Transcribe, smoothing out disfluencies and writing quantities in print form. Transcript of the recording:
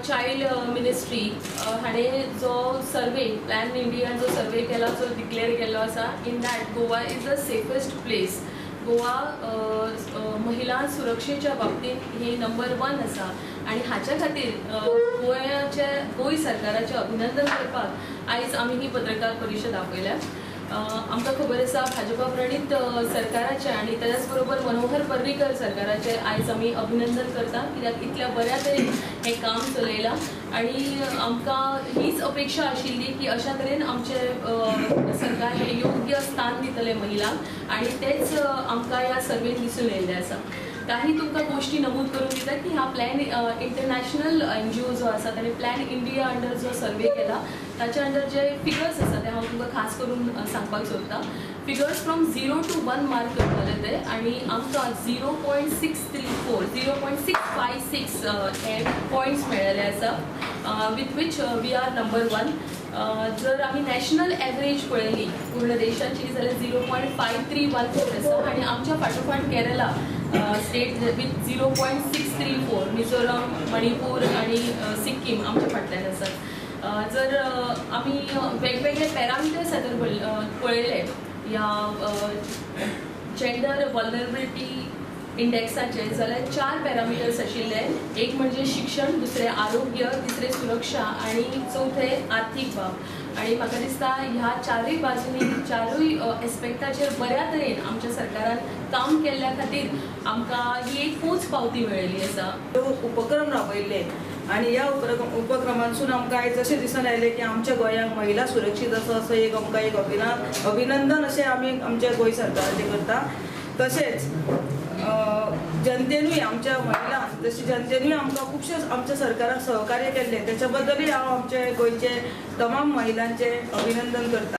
Child ministry हाणें जो survey plan इंडियान जो सर्वे केला, जो डिक्लेअर केल्लो आसा, in that Goa is the safest place. Goa महिला सुरक्षेच्या बाबतींत ही नंबर 1 आसा आनी हाच्या खातीर गोंयाचे गोंय सरकाराचें अभिनंदन करपाक आयज आमी ही पत्रकार परिशद आपयल्या. आमकां खबर आसा भाजपा प्रणीत सरकाराचें आनी त्याच बरोबर मनोहर पर्रीकर सरकाराचें आयज आमी अभिनंदन करता, कित्याक इतल्या बऱ्या तरेन हें काम चलयलां आनी आमकां हीच अपेक्षा आशिल्ली की अशा तरेन आमचें सरकार हें योग्य स्थान दितलें महिलांक आनी तेंच आमकां ह्या सर्वेन दिसून येयल्लें आसा. काही तुमकां गोश्टी नमूद करून दिता की ह्या प्लॅन इंटरनॅशनल एनजीओ जो आसा ताणें प्लॅन इंडिया अंडर जो सर्वे केला ताच्या अंडर जे फिगर्स आसा ते हांव तुमकां खास करून सांगपाक सोदता. फिगर्स फ्रॉम 0 to 1 mark करताले ते आनी आमकां 0.634 0.656 हे पॉयंट्स मेळ्ळेले आसा, with which we are number 1. जर आमी नॅशनल एवरेज पळयली पूर्ण देशाची जाल्यार 0.5314 आसा आनी आमच्या फाटोफाट केरला स्टेट विथ 0.634, मिझोरम, मणिपूर आनी सिक्कीम आमच्या फाटल्यान आसात. जर आमी वेगवेगळे पॅरामिटर्स जर पळयले ह्या जेंडर वल्नरेबिलिटी इंडेक्साचे जाल्यार 4 पॅरामिटर्स आशिल्ले. एक म्हणजे शिक्षण, दुसरें आरोग्य, तिसरें सुरक्षा आनी चवथें आर्थीक बाब. आनी म्हाका दिसता ह्या चारूय बाजूंनी चारूय एस्पेक्टाचेर बऱ्या तरेन आमच्या सरकारान काम केल्ल्या खातीर आमकां ही एक पोच पावती मेळिल्ली आसा. उपक्रम राबयल्ले आनी ह्या उपक्रमांसून आमकां आयज अशें दिसून आयलें की आमच्या गोंयांत महिला सुरक्षीत आसा असो एक आमकां एक अभिनंदन अशें आमी आमच्या गोंय सरकाराचें करता. तशेंच जनतेनूय आमच्या महिलांक तशी जनतेनूय आमकां खुबशे आमच्या सरकाराक सहकार्य केल्लें, त्याच्या बद्दलूय हांव आमच्या गोंयचे तमाम महिलांचें अभिनंदन करता.